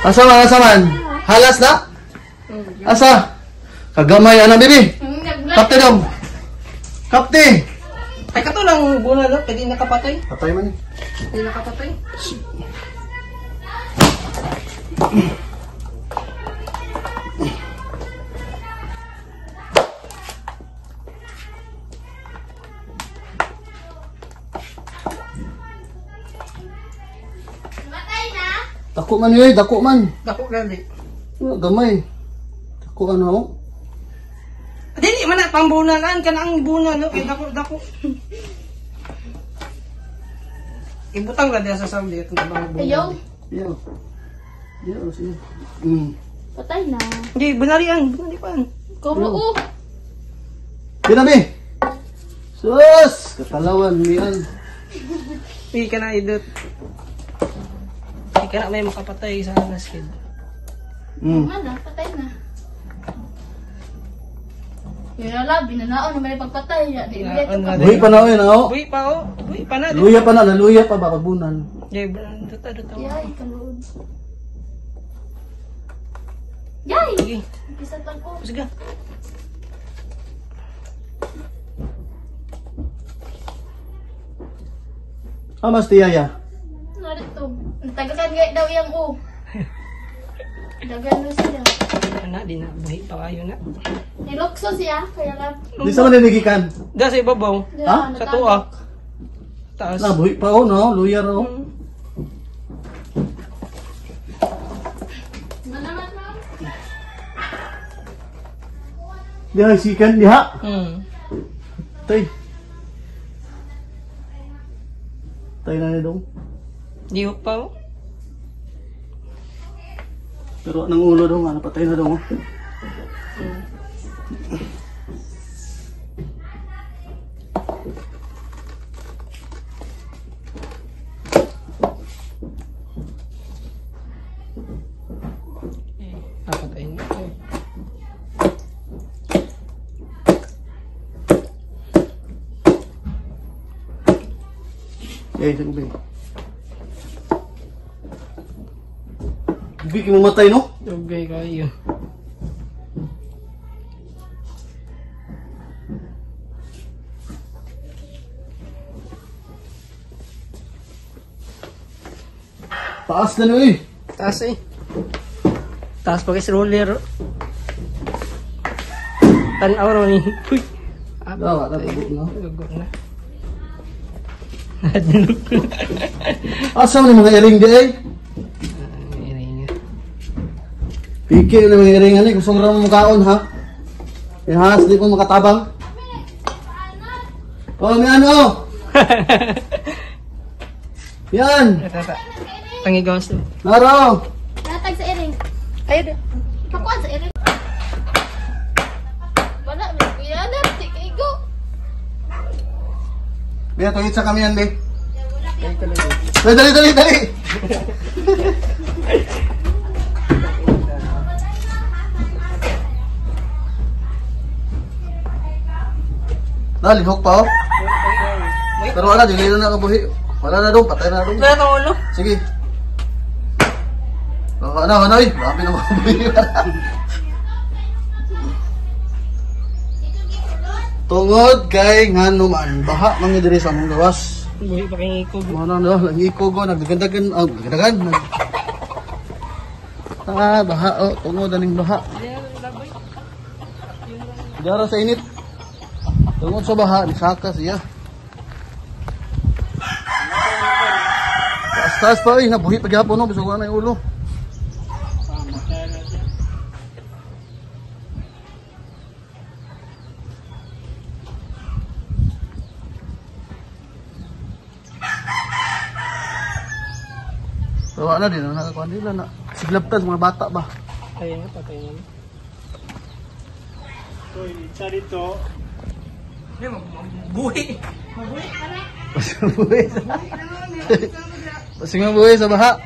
Asa man, asa man? Halas na? Asa? Kagamay ana bibi. Kapte dong. Kapte. Ay kato lang bunal no, pwede nakapatay. Patay man. Pwede nakapatay. Dako man yoy, dako man. Dako gali. Gamay. Dako ano? Dili man na pambunalan kana ang bunal no, kay dako dako. Ibutang ra diha sa sawli itong tabang bunal. Ayaw. Iyo. Iyo sige. Patay na. Hindi, bunalian, bunalian. Kuro oh. Dinabi. Sus, katalawan mian. Hindi ka na idot. Hindi ka na may makapatay sa naskid. Ano, patay na. Yun na lang, binanaon naman yung pagpatay. Di ibigay ito Naon ka. na. Buhi pa na oy na oh. Buhi pa oh. Buhi pa na. Luya pa na, naluya pa ba pagbunan. Hindi, duta duta. Yay, kaluod. Yay! Sige, Isa tag ko. sige. Ah, mas tiyaya. Narito. Tagakan gay daw yang o. Dagan no siya. Ana, di na buhi pa kayo na. Nilokso siya, kaya nga. Di sa man ninigikan. Da sa ibabaw. Ha? Sa tuwa. Taas. Na buhi pa oh no, luya ro. Manaman ma'am. Diha sikan diha. Tay. Tay na ni dong. Lihok pa oh. Pero nang ulo dong, ano patay na dong. Oh. Eh, napatay na. Eh, sige ba. Hindi ka mamatay, no? Okay, kayo. Taas na niyo eh. Taas eh. Taas pa guys, roller. Tanaw raw ni. Uy. Ah, Dawa, dawa, no? Gago na. Asa man yung mga iring di eh? Iring. Piki yung mga iring ani, gusto mo rin makaon ha? Ihas, di ko makatabang. Oh, may ano? Yan! Tata. Tangigawas. Naro! Natag sa iring. Ay, Pakuan sa iring. Wala, may kuya na. Di kaigo. Biya, tungit sa kami yan, be. Dali, dali, dali, dali! Dali, hook pa, oh. Pero wala, dili na nakabuhi. Wala na dong, patay na dong. Wala kang ulo. Sige. Oh, ano, ano, eh. Grabe na makabuhi. Tungod kay nganuman, baha man diri sa among gawas. Buhi pa kayong ikog. Mo na no, lang iko go nagdagandagan, oh, nagdagan. Ah, baha oh, tungod aning baha. Dara sa init. Tungod sa baha, nisaka siya. Taas-taas pa eh, nabuhi pa gyapon no, bisag wala na yung ulo. Tawa na din, nakakuha nila na. Siglabtan sa mga bata ba? Ayun nga, patay na. Uy, isa dito. Hindi, mabuhi. Mabuhi sa. Basing mabuhi sa baha.